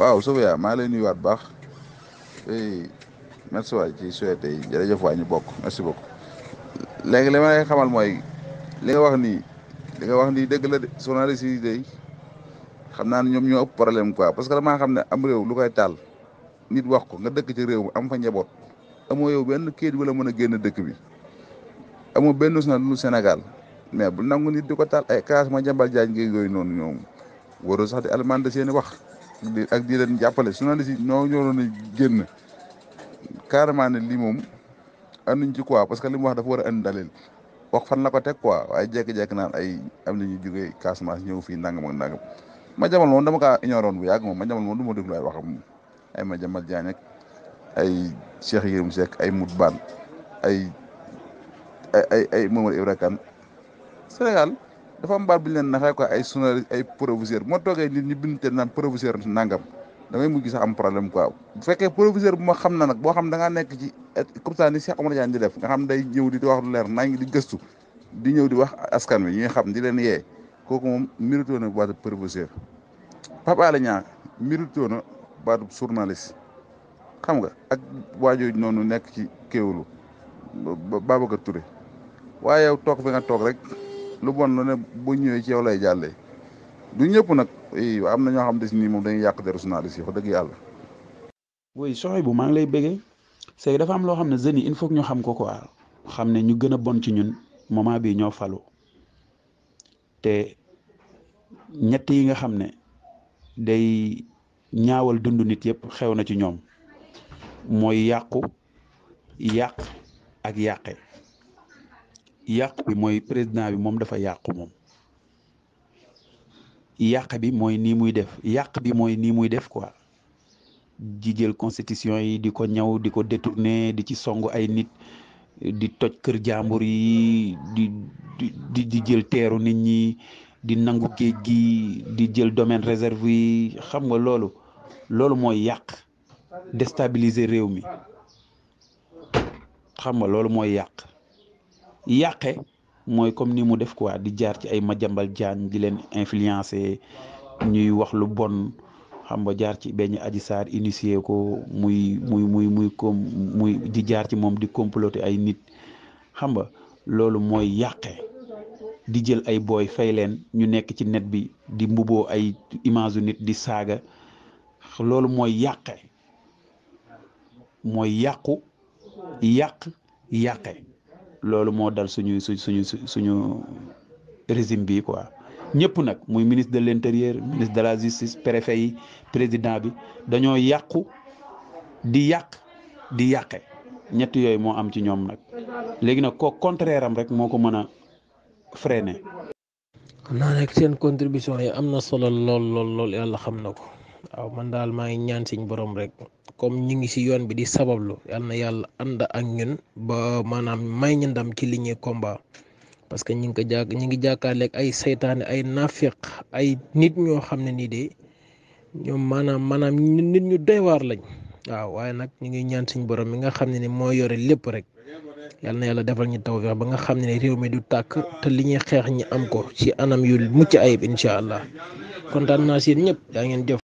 waaw Sofia maa lay nuyuwaat bu baax merci waay ci souhaité yi jërëjëf waay ñu bokk merci beaucoup. léegi li ma lay xamal mooy li nga wax nii li nga wax nii dëgg la de journaliste yi day xam naa ne ñoom ñoo ëpp problème quoi parce que damaa xam ne am réew lu koy taal nit wax ko nga dëkk ci réew mi am fa njaboot amoo yow benn kayit wala mën a génn dëkk bi amoo benn na lu Sénégal mais bu nangu nit di ko taal ay kaas ma jambal jaañ ngi yooyu noonu ñoom warul sax di alimenter seen i wax ak di leen jàppale journaliste yi ñoo ñoroon a génn carrément ne lii moom anduñ ci quoi parce que li mu wax dafa war a andi dalil wax fan la ko teg quoi waaye jékki-jékki naan ay am na ñu jógee Casamance ñëw fii nangam ak nangam ma jamal moom dama kaa ignoré bu yàgg moom ma jamal moom du ma déglu ay waxam ay ma jamal Diagne ak ay Cheikh Yérim Seck ay Mout Ban ay Mamadou Ibra Kane Sénégal dafa am baat bu ñu leen naxee quoi ay journaliste ay professeur moo toogee nit ñi bind te naan professeur nangam damay mujj sax am problème quoi bu fekkee professeur bu ma xam na nag boo xam da ngaa nekk ci comme ça ni Cheikh Omar Diagne di def nga xam day ñëw di wax lu leer naa ngi di gëstu di ñëw di wax askan wi ñuy xam di leen yee kooku moom mérito na baatu professeur Pape Alé Niang mérito na baatu journaliste xam nga ak waajooju noonu nekk ci Kéwoulo Babacar Touré waaye yow toog bi nga toog rek lu bon lu ne bu ñëwee ci yow lay jàllee du ñëpp nag am na ñoo xam des nii moom dañuy yàq deru journaliste yi wax dëgg yàlla. oui soxay bu maa ngi lay bëggee c'est dafa am loo xam ne jeunes yi il faut que ñu xam ko quoi xam ne ñu gën a bon ci ñun moment bii ñoo falu te ñett yi nga xam ne day ñaawal dund nit yëpp xew na ci ñoom mooy yàq ak yàqe yàq bi mooy président bi moom dafa yàqu moom yàq bi mooy nii muy def yàq bi mooy nii muy def quoi di jël constitution yi di ko ñaw di ko détourner di ci song ay nit di toj kër jàmbur yi di jël teeru nit ñi di nangu géej gi di jël domaine réservé yi xam nga loolu mooy yàq déstabiliser réew mi xam nga loolu mooy yàqe mooy comme ni mu def quoi di jaar ci ay Madiambal Diagne di leen influencer ñuy wax lu bon xam nga jaar ci benn Adji Sarr initié ko muy di jaar ci moom di comploter ay nit xam nga loolu mooy yàqe di jël ay booy fay leen ñu nekk ci net bi di mbuboo ay image nit di saaga loolu mooy yàqe mooy yàqe loolu moo dal suñu régime bi quoi ñëpp nag muy ministre de l'intérieur ministre de la justice préfet yi président bi dañoo yàqu di yàqe ñett yooyu moo am ci ñoom nag léegi nag ko contraire am rek moo ko mën a freiner. xam naa nag seen contribution yi am na solo lool yàlla xam na ko waaw man daal maa ngi ñaan suñ borom rek comme ñu ngi ci yoon bi di sabablu yal na yàlla ànd ak ñun ba maanaam may ñu ndam ci li ñuy combat parce que ñu ngi jàkkaarleeg ay saytaane ay nafiq ay nit ñoo xam ne nii de ñoom maanaam nit ñu doy waar lañ waaw waaye nag ñu ngi ñaan suñ borom mi nga xam ne ni moo yore lépp rek yal na yàlla defal ñu tawfeex ba nga xam ne réew mi du tàkk te li ñuy xeex ñi am ko ci anam yu mucc ayib incha allah kontaan naa si yéen ñëpp yaa ngeen jëf.